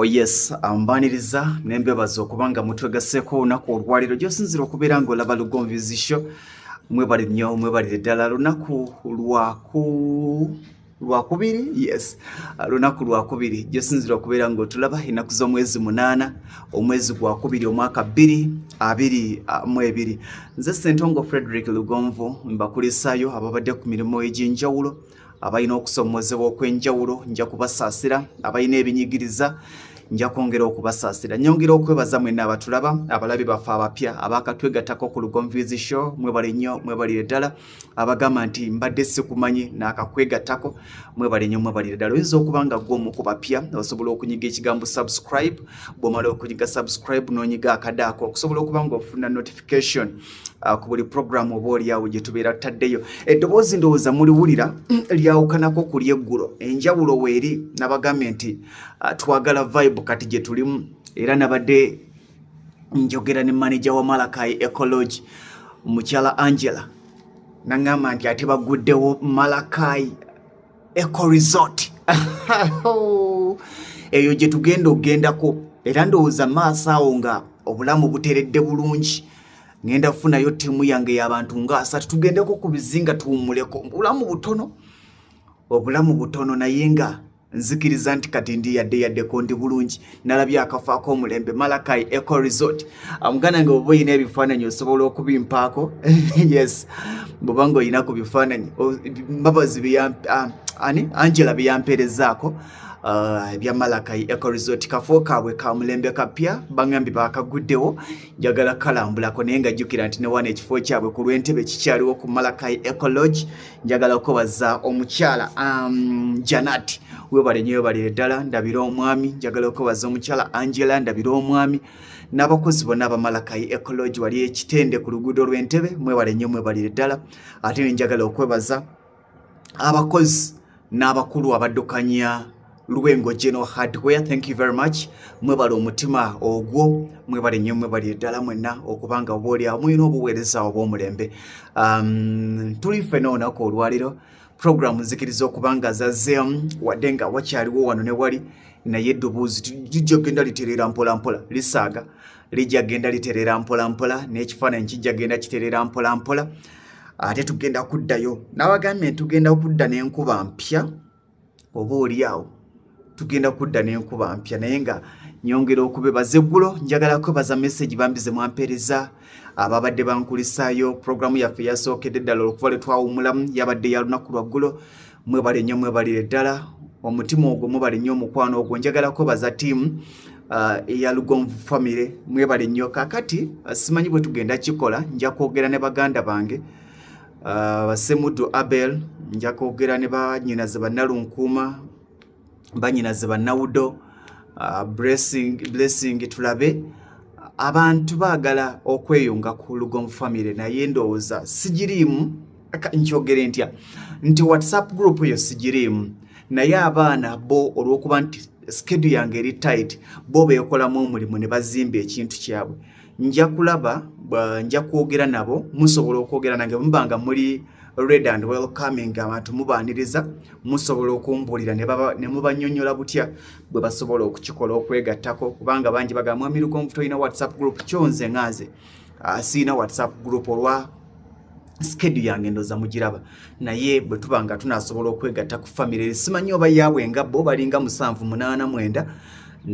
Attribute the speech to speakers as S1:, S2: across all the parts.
S1: Oh yes, mbaniriza nembebaza okuba nga mutwegaseeko olunaku olwaleero gyosinzira okubeera ng'olaba Lugonvu's Show. Mwebale nnyo, mwebalire ddala. Lunaku lwaku lwakubiri, yes, lunaku lwakubiri gyosinzira okubeera ng'otulaba, ennaku z'omwezi 8, omwezi gwakubiri, omwaka 2022. Nze Sentongo Frederick Lugonvu, mbakulisaayo ababadde ku mirimu egy'enjawulo, abalina okusomozebwa okw'enjawulo, nja kubasaasira. Abalina ebinyigiriza, nja kwongera okubasaasira. Nyongera okwebaza mwenna abatulaba, abalabi baffe abapya abakatwegattako ku Lugonvu's Show, mwebale nnyo, mwebalire ddala. Abagamba nti mbadde sikumanyi naakakwegattako, mwebale nnyo, mwebalire ddala. Oyinza okuba nga gwe omu ku bapya, osobola okunyiga ekigambo "subscribe". Bw'omala okunyiga "subscribe", n'onyiga akadaako okusobola okuba nga ofuna notification ku buli program oba oliawo gye tubeera tutaddeyo. Eddoboozi ndowooza muliwulira lyawukanako ku lyeggulo. Enjawulo weeri, nabagambye nti twagala vibe kati gye tulimu. Era nabadde njogera ne manager wa Malakai Eco Lodge, mukyala Angela, naŋŋamba nti ate baguddewo Malakai Eco Resort eyo gye tugenda okugendako. Era ndowooza maaso awo nga obulamu buteredde bulungi, ŋŋenda kufunayo ttiimu yange y'abantu nga 30, tugendeko ku bizinga tuwummuleko. Obulamu butono, obulamu butono, naye nga nzikiriza nti kati ndi yadde yaddeko ndi bulungi. Nalabye akafo ak'omulembe, Malakai Eco Resort. Muganda nga oba oyina ebifaananyi osobola okubimpaako. Yes, bw'oba nga oyina ku bifaananyi Mbabazi ani Angela byeyampeerezaako ebya Malakai Eco Resort, kafo kaabwe ka mulembe kapya, bangambye bakaguddewo, njagala kalambulako. Naye nga jjukira nti newana ekifo kyabwe ku lw'Entebe kikyaliwo ku Malakai Eco Lodge. Njagala okwebaza omukyala Janat, webale nnyo, webalire ddala. Ndabira omwami, njagala okwebaza omukyala Angela, ndabira omwami n'abakozi bonna abamalakai Eco Lodge wali ekitende ku luguudo lw'Entebe. Mwebale nnyo, mwebalire ddala. Ate nenjagala okwebaza abakozi n'abakulu abaddukanya Lwengo General Hardware. Thank you very much, mwebale omutima ogwo, mwebale nnyo, mwebalire ddala mwenna okubanga oba oli awo mulina obuweereza obw'omulembe. Tuli ffena olunaku olwaliro. Program nzikiriza okuba nga zazzeemu, wadde nga wakyaliwo wano ne wali, naye eddoboozi lijja genda litereera mpola mpola, lisaaga lijja genda litereera mpola mpola, n'ekifaananyi kijja genda kitereera mpola mpola. Ate tugenda kuddayo, nabagambye tugenda kudda n'enkuba mpya, oba oli awo tugenda kudda n'enkuba mpya. Naye nga nyongera okubebaza eggulo, njagala kwebaza message bambi ze mwampeereza ababadde bankulisaayo. Programu yaffe yasookedde ddala okuva lwe twawumulamu yabadde ya lunaku lwa ggulo. Mwebale nnyo, mwebalire ddala omutima ogwo, mwebale nnyo omukwano ogwo. Njagala kwebaza ttiimu eya Lugonvu family, mwebale nnyo. Kakati simanyi bwe tugenda kikola, nja kwogera ne baganda bange Basemudu Abel, nja kwogera ne banyinaze Bannalunkuuma, banyinaze Bannawudo, Blessing, Blessing, tulabe. Abantu baagala okweyunga ku Lugonvu family, naye ndowooza sigiriimu. Nkyogere ntya nti WhatsApp group eyo sigiriimu, naye abaana bo olw'okuba nti schedule yange eri tight, bo beekolamu omulimu ne bazimba ekintu kyabwe. Nja kulaba, nja kwogera nabo. Musobola okwogera nange muba nga muli ready and welcoming abantu, mubaaniriza, musobola okumbuulira ne mubanyonnyola butya bwe basobola okukikola okwegattako, kubanga bangi bagamba, "Mwami Lugonvu, tolina WhatsApp group?" Kyonze nga nze siina WhatsApp group olwa schedule yange, ndooza mugiraba. Naye bwe tuba nga tunasobola okwegatta ku family, simanyi oba yaabwe nga bo balinga musanvu, munaana, mwenda,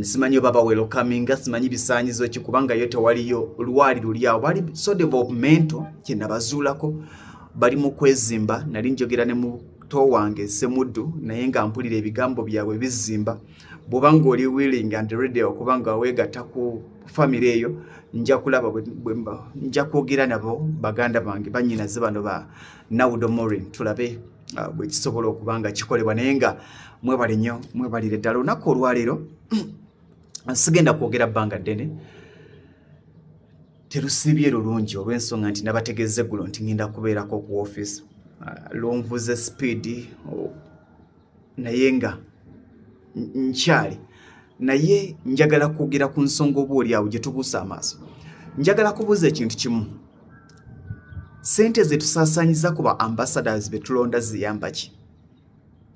S1: simanyi oba bawelcominga, simanyi bisaanyizo ki, kubanga yo tewaliyo lwali luli awo. Bali so developmental, kyenabazuulako bali mu kwezimba. Nali njogera ne muto wange Semuddu, naye nga mpulira ebigambo byabwe bizimba. Bw'oba ng'oli willing and ready okuba nga weegatta ku family eyo, nja kulaba, nja kwogera nabo baganda bange, bannyinaze bano ba Naudo Morin, tulabe bwe kisobola okuba nga kikolebwa. Naye nga mwebale nnyo, mwebalire ddala. Olunaku olwaleero sigenda kwogera bbanga ddene, terusiibye lulungi olw'ensonga nti nabategeeza eggulo nti ngenda kubeerako ku office. Lwonvuze speed, naye nga nkyali naye njagala kwogera ku nsonga oba oli awo gye tubuusa amaaso. Njagala kubuuza ekintu kimu: sente ze tusaasaanyiza ku ba ambassadors be tulonda ziyamba ki?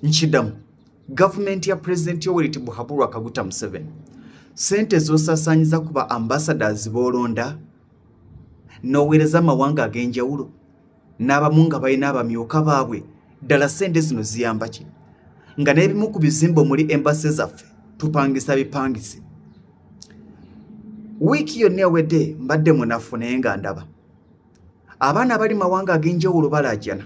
S1: Nkiddamu, gavumenti ya Pulezidenti Yoweri Tibuhaburwa Kaguta Museveni Ssente z'osaasaanyiza ku ba ambassadors b'olonda n'oweereza amawanga ag'enjawulo n'abamu nga balina abamyuka baabwe, ddala ssente zino ziyamba ki? Nga n'ebimu ku bizimbe omuli embassy zaffe tupangisa bipangise. Wiiki yonna ewedde mbadde munafu naye nga ndaba abaana abali mawanga ag'enjawulo balaajana.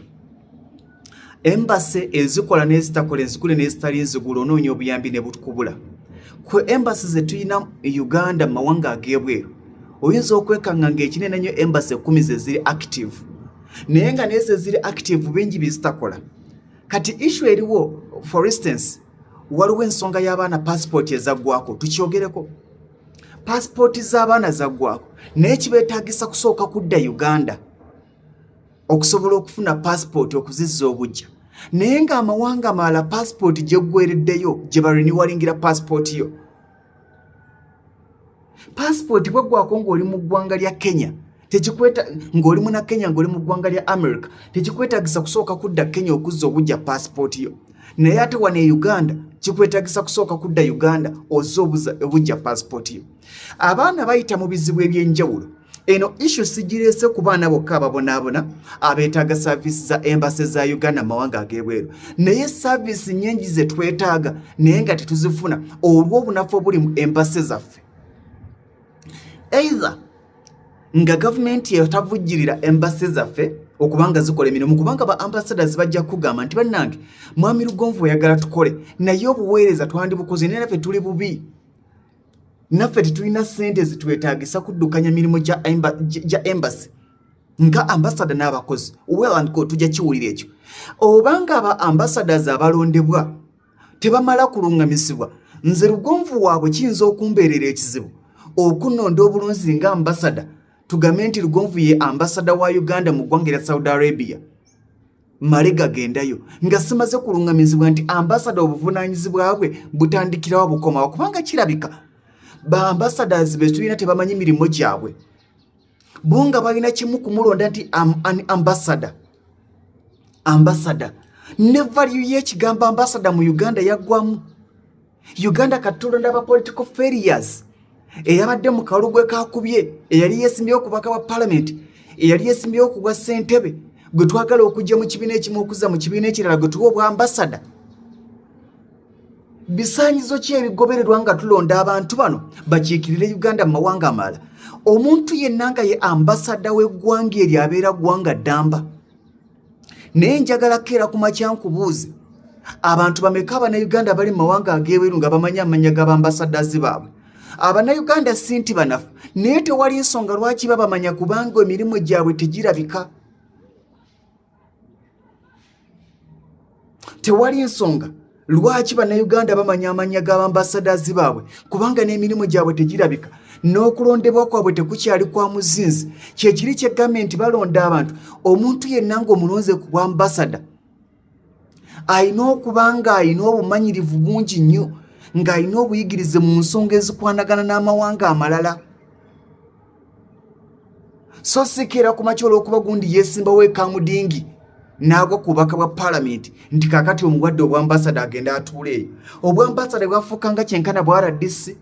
S1: Embassy ezikola n'ezitakola, enzigule n'ezitali nzigule, onoonya obuyambi ne bukubula. Ku embassy ze tulina Uganda mu mawanga ag'ebweru, oyinza okwekanga ng'ekinene ennyo embassy 10 ze ziri active, naye nga naye ze ziri active bingi bye zitakola. Kati issue eriwo, for instance, waliwo ensonga y'abaana passport ezaggwako. Tukyogereko, pasipooti z'abaana zaggwako, naye kibeetaagisa kusooka kudda Uganda okusobola okufuna pasipooti okuzizza obujja, naye ng'amawanga amalala pasipooti gyeggwereddeyo gye barenewallingira pasipooti yo. Pasipooti bweggwako ng'oli mu ggwanga lya Kenya, tekikweta ng'oli muna Kenya, ng'oli mu ggwanga lya America, tekikwetagisa kusooka kudda Kenya okuzza obujja pasipooti yo, naye ate wano e Uganda kikwetagisa kusooka kudda Uganda ozze obujja pasipooti yo. Abaana bayita mu bizibu ebyenjawulo. Eno issue sigireese ku baana bokka ababonaabona abeetaaga service za embassy za Uganda mu mawanga ag'ebweru, naye service nnyingi ze twetaaga naye nga tetuzifuna olw'obunafu obuli mu embassy zaffe, either nga gavumenti etavujjirira embassy zaffe okubanga zikola emirimu, kubanga ba ambassadors bajja kugamba nti, "Bannange, Mwami Lugonvu oyagala tukole, naye obuweereza twandibukoze, naye naffe tuli bubi, naffe tetulina ssente zitwetaagisa kuddukanya mirimu gya embassy nga ambassador n'abakozi." Well and good, tujja kiwulira ekyo. Obanga aba ambassadors abalondebwa tebamala kuluŋŋamisibwa, nze Lugonvu waabwe kiyinza okumbeerera ekizibu okunonda obulunzi nga ambassador. Tugambe nti Lugonvu ye ambassador wa Uganda mu ggwanga erya Saudi Arabia, male gagendayo nga simaze kuluŋŋamizibwa nti ambassador obuvunaanyizibwa bwe butandikirawo bukomawo, kubanga kirabika ba ambassadors be tulina tebamanyi mirimu gyabwe. Bo nga balina kimu kumulonda nti an ambassador. Ambassador ne value y'ekigambo ambassador mu Uganda yaggwamu. Uganda katulonda aba political failures, eyabadde mu kalulu gwe kakubye, eyali yeesimbyewo ku bubaka bwa palamenti, eyali yeesimbyewo ku bwa ssentebe, gwe twagala okujja mu kibiina ekimu okuzza mu kibiina ekirala, gwe tuwa obwa ambassador. Bisaanyizo ki ebigobererwa nga tulonda abantu bano bakiikirire Uganda mu mawanga amalala? Omuntu yenna nga ye ambassador w'eggwanga eryo abeera ggwanga ddamba. Naye njagala keera ku makya nkubuuze, abantu bameka Abannayuganda bali mu mawanga ag'ebweru nga bamanyi amannya g'abambasadazi baabwe? Abannayuganda si nti banafu, naye tewali nsonga lwaki babamanya, kubanga emirimu gyabwe tegirabika. Tewali nsonga lwaki Bannayuganda bamanya amannya g'abambasadazi baabwe, kubanga n'emirimu gyabwe tegirabika, n'okulondebwa kwabwe tekukyali kwa muzinzi. Kyekiri kyegambye nti balonda abantu, omuntu yenna ng'omulonze ku bwambasada alina okuba ng'alina obumanyirivu bungi nnyo, ng'alina obuyigirize mu nsonga ezikwanagana n'amawanga amalala, so sikeera ku makya olw'okuba gundi yeesimbawo ekamudingi n'agwa ku bubaka bwa paalamenti nti kaakati omuwadde obwambasada agenda atuula eyo. Obwambasada bwafuuka nga kyenkana bwa RDC.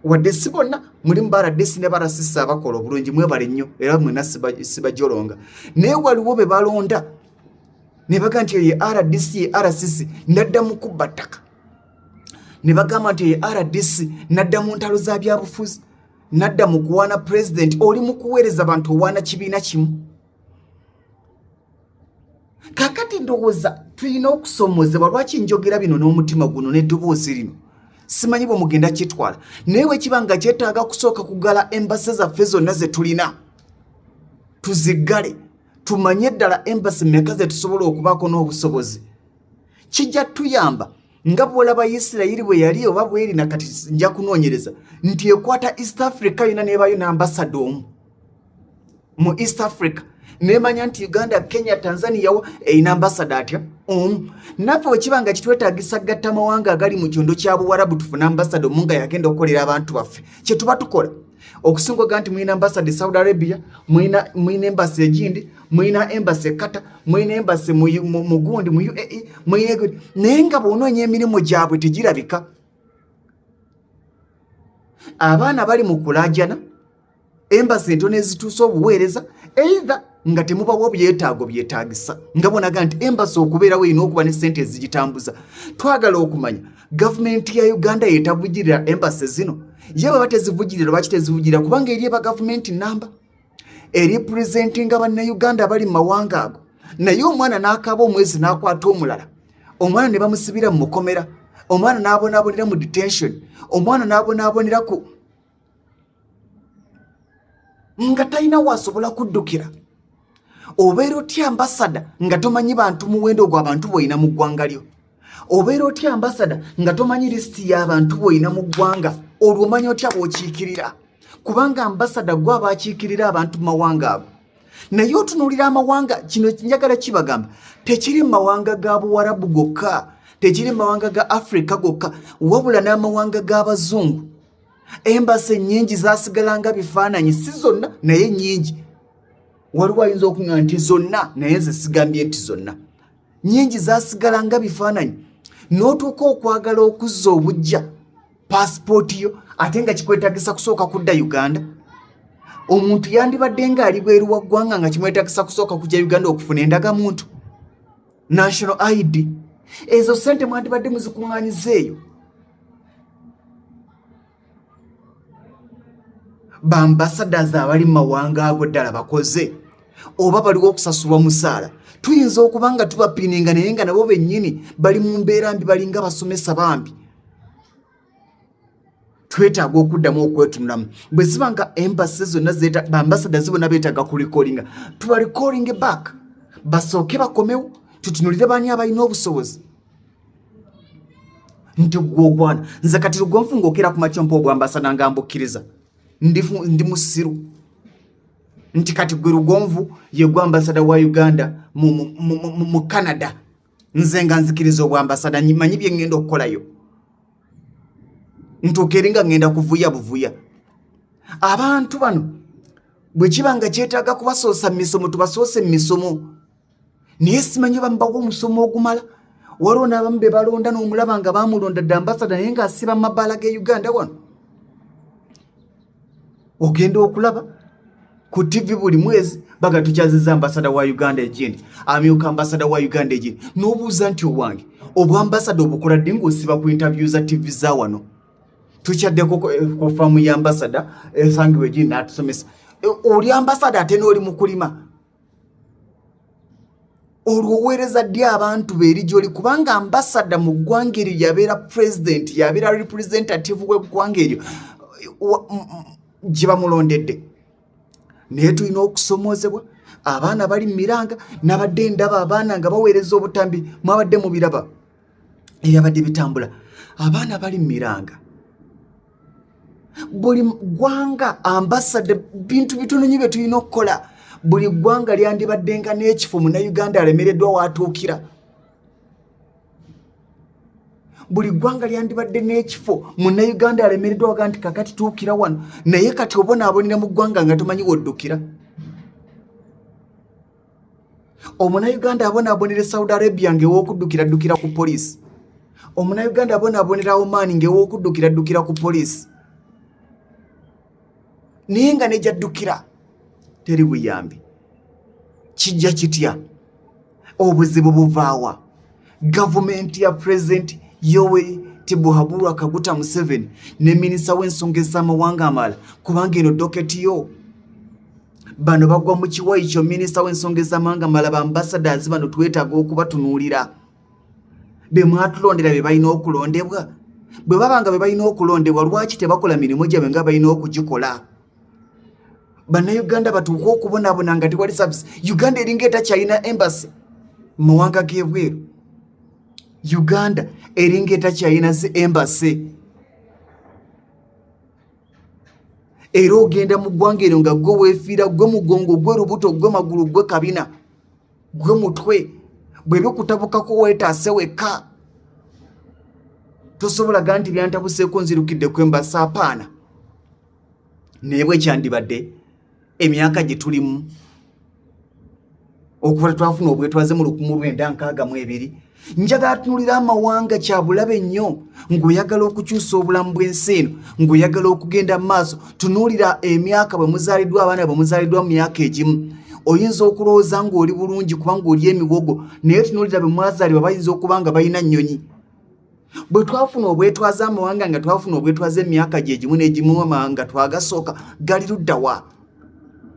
S1: Wadde si bonna, mulimu ba RDC ne ba RCC abakola obulungi, mwebale nnyo era mwena sibajolonga, naye waliwo be balonda ne baga nti ye RDC, ye RCC, nadda mu kubba ttaka, ne bagamba nti ye RDC, nadda mu ntalo za byabufuzi, nadda mu kuwaana pulezidenti. Oli mu kuweereza bantu, owaana kibiina kimu. Kakati ndowooza tulina okusoomozebwa. Lwaki njogera bino n'omutima guno n'eddoboozi lino, simanyi bwe mugenda kitwala, naye bwe kiba nga kyetaaga kusooka kugala embassy zaffe zonna ze tulina, tuziggale, tumanye ddala embassy meka ze tusobola okubaako n'obusobozi, kijja tuyamba. Nga bw'olaba Isirayiri bwe yali oba bweri nakati, nja kunoonyereza nti ekwata East Africa yonna nebayo n'ambassador omu mu East Africa, nemanya nti Uganda, Kenya, Tanzania wo erina ambassador atya omu. Naffe wekiba nga kitwetagisa gatta amawanga agali mu kyondo kya Buwarabu, tufune ambassador omu nga yagenda okukolera abantu baffe kyetuba tukola, okusinga oga nti mulina ambassador e Saudi Arabia, mulina embassy egindi, mulina embassy e Qatar, mulina embassy mu gundi mu UAE, mulina, naye nga bw'onoonya emirimu gyabwe tegirabika. Abaana bali mu kulaajana, embassy entono ezituusa obuweereza, either nga temubawa byetaago byetaagisa, nga bonaga nti embassy okubeerawo erina okuba ne ssente ezigitambuza. Twagala okumanya gavumenti ya Uganda yetavujirira embassy zino. Ye baba tezivujirira, lwaki tezivujirira? Kubanga eri eba gavumenti namba eripresentinga bannayuganda abali mu mawanga ago. Naye omwana n'akaaba omwezi n'akwata omulala, omwana ne bamusibira mu mukomera, omwana n'abonaabonera mu detention, omwana n'abonaabonera ku nga talina wasobola kuddukira. Obeera otya ambasada nga tomanyi bantu muwendo gw'abantu b'olina mu ggwanga lyo? Obeera otya ambasada nga tomanyi lisiti y'abantu b'olina mu ggwanga? Olwo omanya otya bw'okiikirira? Kubanga ambasada gwe aba akiikirira abantu mu mawanga ago. Naye otunuulira amawanga, kino njagala kibagamba, tekiri mu mawanga ga Buwarabu gokka, tekiri mu mawanga ga Afrika gokka, wabula n'amawanga g'abazungu. Embassy ennyingi zasigala nga bifaananyi, si zonna naye nnyingi. Waliwo ayinza okuŋa nti zonna, naye nze sigambye nti zonna. Nnyingi zasigala nga bifaananyi, n'otuuka okwagala okuzza obujja paasipooti yo, ate nga kikwetagisa kusooka kudda Uganda. Omuntu yandibadde ng'ali bweru wa ggwanga nga kimwetagisa kusooka kujja Uganda okufuna endagamuntu, national ID. Ezo ssente mwandibadde muzikuŋŋaanyiza eyo. Baambasadas abali mu mawanga ago ddala bakoze oba baliwo okusasulwa musaala? Tuyinza okuba nga tubapininga, naye nga nabo bennyini bali mu mbeera mbi, balinga basomesa bambi. Twetaaga okuddamu okwetunulamu. Bwe ziba nga embassy zonna, baambasadas bonna beetaaga ku recallinga, tuba recalling back, basooke bakomewo, tutunulire baani abalina obusobozi. Nti gwe ogwana nze kati Lugonvu ng'okeera ku makya mpa obwambasada nga mbukkiriza, ndi musiru. Nti kati gwe Lugonvu ye gwe ambasada wa Uganda mu Canada, nze nga nzikiriza obwambasada, manyi bye ŋŋenda okukolayo, ntuuka eri nga ŋŋenda kuvuya buvuya. Abantu bano bwe kiba nga kyetaaga kubasoosa mu misomo, tubasoose mu misomo, naye simanyi bamubawa omusomo ogumala. Waliwo n'abamu be balonda n'omulaba nga bamulonda dda ambasada, naye ng'asiba mu mabaala ge Uganda wano. Ogenda okulaba ku TV buli mwezi baga tukyaziza ambasada wa Uganda egindi, amyuka ambasada wa Uganda egindi, n'obuuza nti owange obwambasada obukola ddi ng'osiba ku interview za TV za wano? Tukyaddeko ku faamu ya ambasada esangibwa egindi n'atusomesa. Oli ambasada ate n'oli mu kulima, olwo oweereza ddi abantu beeri gy'oli? Kubanga ambasada mu ggwanga eryo yabeera president, yabeera representative w'eggwanga eryo gye bamulondedde. Naye tulina okusomoozebwa. Abaana bali mu miranga. Nabadde ndaba abaana nga baweereza obutambi, mwabadde mubiraba ebyabadde bitambula. Abaana bali mu miranga. Buli ggwanga ambasada, bintu bitono nyo bye tulina okukola. Buli ggwanga lyandibaddenga n'ekifo Munnayuganda alemereddwa waatuukira. Buli ggwanga lyandibadde n'ekifo Munnayuganda alemereddwa waga nti kakati tuukira wano. Naye kati obonaabonera mu ggwanga nga tomanyi woddukira. Omunnayuganda abonaabonera e Saudi Arabia ng'ew'okuddukira ddukira ku poliisi. Omunnayuganda abonaabonera Oman ng'ew'okuddukira ddukira ku poliisi, naye nga nejjaddukira teri buyambi. Kijja kitya? Obuzibu buvaawa? Gavumenti ya Pulezidenti Yoweri Tibuhaburwa Kaguta Museveni ne minisita w'ensonga ez'amawanga amalala, kubanga eno docket yo bano bagwa mu kiwayi kyo minisita w'ensonga ez'amawanga amalala. Baambasadaazi bano twetaaga okubatunuulira. Be mwatulondera be balina okulondebwa? Bwe baba nga be balina okulondebwa, lwaki tebakola mirimu gyabwe nga balina okugikola? Bannayuganda batuuke okubonaabona nga tewali service. Uganda eringa etakyalina embassy mu mawanga g'ebweru. Uganda eringa etakyalina zi embassy, era ogenda mu ggwanga eryo nga gwe weefiira, gwe mugongo, gwe lubuto, gwe magulu, gwe kabina, gwe mutwe. Bwe bikutabukako weetaase wekka. Tosobola ga nti byantabuseeko nzirukidde ku embassy, apaana. Naye bwe kyandibadde emyaka gye tulimu. Okuva twafuna obwetwaze mu 1962, njagala tunulira amawanga. Kya bulabe nnyo ng'oyagala okukyusa obulamu bw'ensi eno, ng'oyagala okugenda mu maaso. Tunuulira emyaka bwe muzaaliddwa, abaana bwe muzaaliddwa mu myaka egimu. Oyinza okulowooza ng'oli bulungi kubanga oli emiwogo, naye tunuulira bwe mwazaalibwa, bayinza okuba nga balina nnyonyi. Bwe twafuna obwetwaze, amawanga nga twafuna obwetwaze emyaka gye gimu n'egimu, amawanga twagasooka gali luddawa?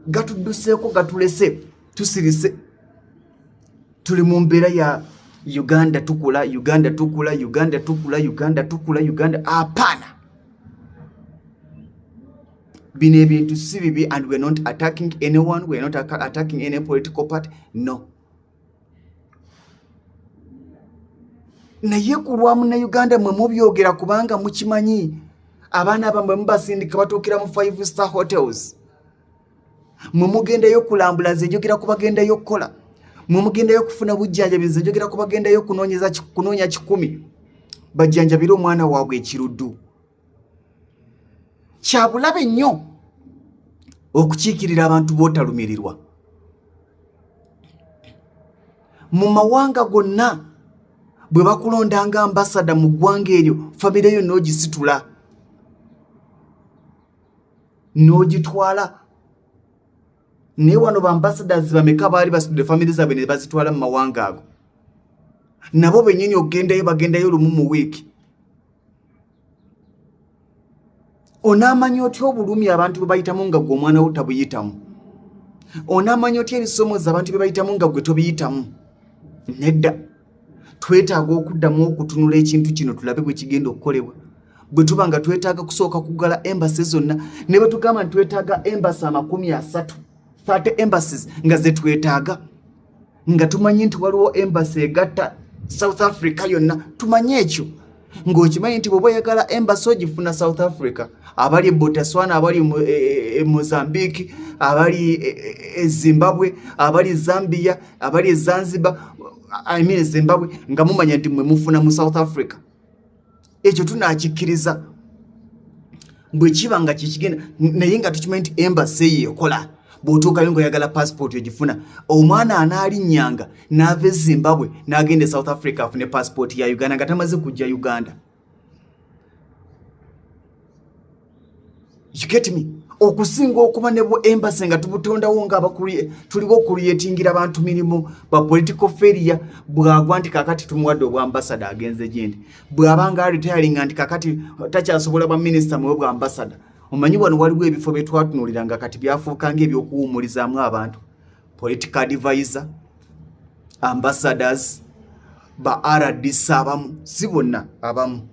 S1: Gatudduseeko, gatulese tusirise. Tuli mu mbeera ya Uganda tukula, Uganda tukula, Uganda tukula, Uganda tukula, Uganda apaana. Bino ebintu si bibi, and we are not attacking anyone, we are not attacking any political party, no. Naye ku lwa Munnayuganda, mwe mubyogera kubanga mukimanyi abaana bammwe mubasindika batuukira mu five star hotels. Mwe mugendayo okulambula, nze njogera ku bagendayo okukola. Mwe mugendayo okufuna bujjanjabi, nze njogera ku bagendayo kunoonya 100 bajjanjabire omwana waabwe ekiruddu. Kyabulabe nnyo okukiikirira abantu b'otalumirirwa. Mu mawanga gonna bwe bakulonda nga ambasada mu ggwanga eryo, famire yo n'ogisitula n'ogitwala. Naye wano ba ambassadors bameka baali basitudde famire zaabwe ne bazitwala mu mawanga ago? Nabo bennyini okugendayo bagendayo lumu mu wiiki. Onaamanya otya obulumi abantu bwe bayitamu nga gwe omwana wo tabuyitamu? Onaamanya otya ebisomooza abantu bye bayitamu nga gwe tobiyitamu? Nedda, twetaaga okuddamu okutunula ekintu kino, tulabe bwe kigenda okukolebwa. Bwe tuba nga twetaaga kusooka kugala embassy zonna, ne bwe tugamba nti twetaaga embassy 30, 30 embassies nga ze twetaaga, nga tumanyi nti waliwo embassy egatta South Africa yonna, tumanye ekyo, ng'okimanyi nti bw'oba oyagala embassy ogifuna South Africa. Abali e Botswana, abali e Mozambique, abali e Zimbabwe, abali Zambia, abali e Zanzibar, I mean Zimbabwe, nga mumanya nti mwe mufuna mu South Africa. Ekyo tunakikkiriza bwe kiba nga kikigenda, naye nga tukimanyi nti embassy eyo ekola. Bw'otuukayo ng'oyagala passport ogifuna. Omwana anaalinnyanga n'ava e Zimbabwe n'agenda e South Africa afune passport ya Uganda nga tamaze kujja Uganda? You get me? Okusinga okuba ne bu embassy nga tubutondawo nga tuliwo okucreatingira abantu mirimu ba political failure. Bwagwa nti kakati tumuwadde obwa ambassador, agenze gyendi. Bw'aba nga retiringa nti kakati takyasobola bwa minisita, muwe bwa ambassador. Omanyi wano waliwo ebifo bye twatunuulira nga kati byafuuka ng'ebyokuwummulizaamu abantu: political advisor, ambassadors, ba RDC abamu, si bonna, abamu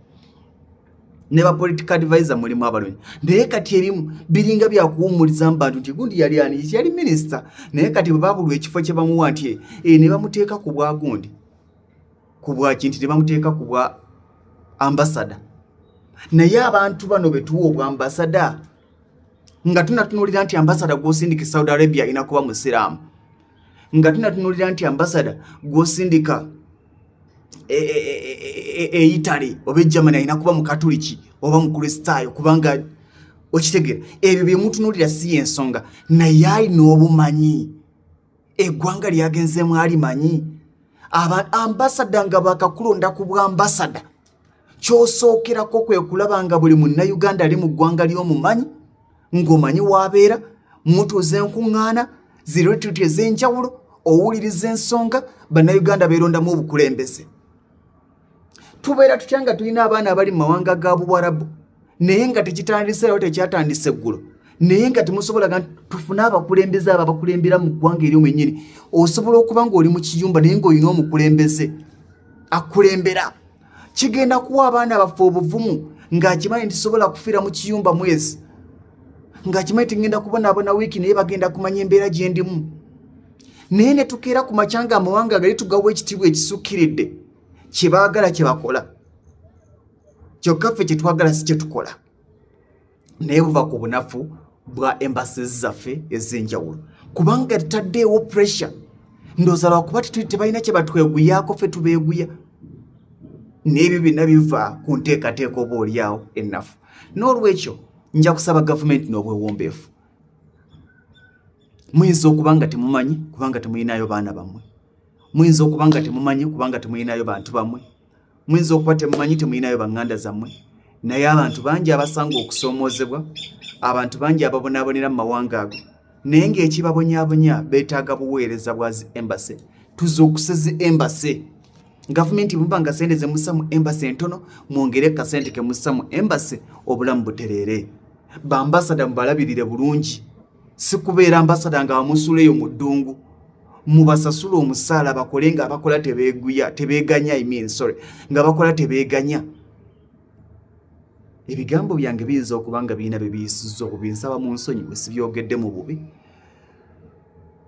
S1: ne ba political advisor mulimu abalungi. Naye kati ebimu biringa byakuwummuliza mu bantu nti gundi yali ani, yali minisita, naye kati bwe babulwa ekifo kye bamuwa nti ne bamuteeka ku bwa gundi, ku bwaki, nti ne bamuteeka ku bwa ambassador. Naye abantu bano betuwa obwa ambassador nga tunatunuulira nti ambassador gw'osindika e Saudi Arabia alina kuba musiraamu, nga tunatunuulira nti ambassador gw'osindika e Italy oba e Germany alina kuba mukatuliki oba mukristaayo, kubanga okitegeera ebyo bye mutunuulira si yensonga. Naye alina obumanyi eggwanga lyagenzeemu alimanyi. Ambassador nga bakakulonda ku bwa ambassador, kyosookerako kwe kulaba nga buli Munnayuganda ali mu ggwanga ly'omumanyi, ng'omanyi waabeera, mutuuza enkuŋŋaana zi retreat ez'enjawulo, owuliriza ensonga, Bannayuganda beerondamu obukulembeze. Tubeera tutya nga tulina abaana abali mu mawanga ga Buwarabu, naye nga tekitandise era tekyatandise eggulo, naye nga temusobola tufune abakulembeze abo abakulembera mu ggwanga eryo mwennyini? Osobola okuba ng'oli mu kiyumba naye ng'olina omukulembeze akulembera. Kigenda kuwa abaana baffe obuvumu ng'akimanyi nti sobola kufiira mu kiyumba mwezi, ng'akimanyi nti ngenda kubonaabona wiiki, naye bagenda kumanya embeera gye ndimu. Naye ne tukeera ku makya nga amawanga gali tugawa ekitiibwa ekisukkiridde, kye baagala kye bakola, kyokka ffe kye twagala si kye tukola. Naye buva ku bunafu bwa embassies zaffe ez'enjawulo, kubanga tutaddeewo pressure. Ndowooza lwakuba tebalina kye batweguyaako, ffe tubeeguya. N'ebyo byonna biva ku nteekateeka oba oliawo ennafu. N'olwekyo nja kusaba gavumenti n'obwewombeefu. Muyinza okuba nga temumanyi kubanga temulinayo baana bammwe, muyinza okuba nga temumanyi kubanga temulinayo bantu bammwe, muyinza okuba temumanyi temulinayo baŋŋanda zammwe, naye abantu bangi abasanga okusoomoozebwa, abantu bangi ababonaabonera mu mawanga ago, naye ng'ekibabonyabonya beetaaga buweereza bwa zi embassy. Tuzuukuse zi embassy. Gavumenti muba nga sente zemussa mu embassy entono, mwongere kasente kemussa mu embassy, obulamu butereere. Bambasada mubalabirire bulungi, si kubeera ambasada nga bamusula eyo mu ddungu. Mubasasule omusaala bakole nga abakola tebeeguya, tebeeganya, I mean, sorry, nga bakola tebeeganya. Ebigambo byange biyinza okuba nga birina bye biyisizza obubi, nsaba mu nsonyiwe sibyogedde mu bubi,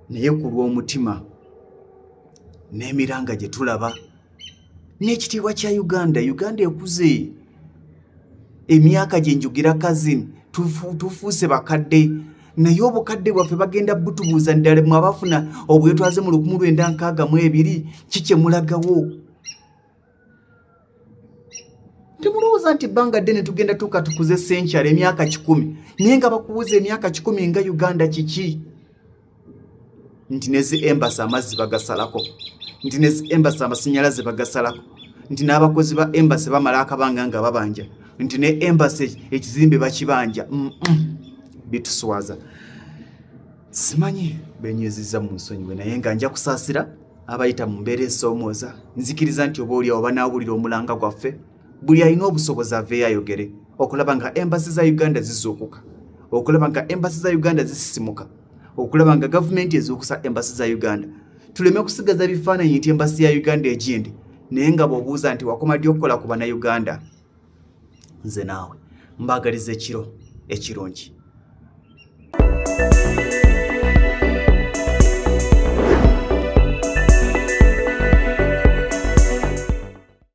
S1: naye ku lw'omutima n'emiranga gye tulaba n'ekitiibwa kya Uganda. Uganda ekuze, emyaka gye njugira cousin, tufuuse bakadde, naye obukadde bwaffe bagenda butubuuza ddala mwe abafuna obwetwaze mu 1962 ki kye mulagawo? Temulowooza nti ebbanga ddene tugenda tuuka tukuze century, emyaka 100, naye nga bakubuuza emyaka 100 nga Uganda kiki? Nti nezi embassy amazzi bagasalako, nti nezi embassy amasannyalaze bagasalako, nti n'abakozi ba embassy bamala akabanga nga babanja, nti ne embassy ekizimbe bakibanja. Bituswaza. Simanyi benywezizza mu nsonyiwe, naye nga nja kusaasira abayita mu mbeera esoomooza. Nzikiriza nti oba oliawo banaawulira omulanga gwaffe, buli alina obusobozi aveeyo ayogere okulaba nga embassy za Uganda zizuukuka, okulaba nga embassy za Uganda zisisimuka, okulaba nga gavumenti ezuukusa embassy za Uganda. Tuleme kusigaza bifaananyi nti embassy ya Uganda egindi, naye nga bw'obuuza nti wakoma ddi okukola ku Bannayuganda? Nze naawe mbaagaliza ekiro ekirungi.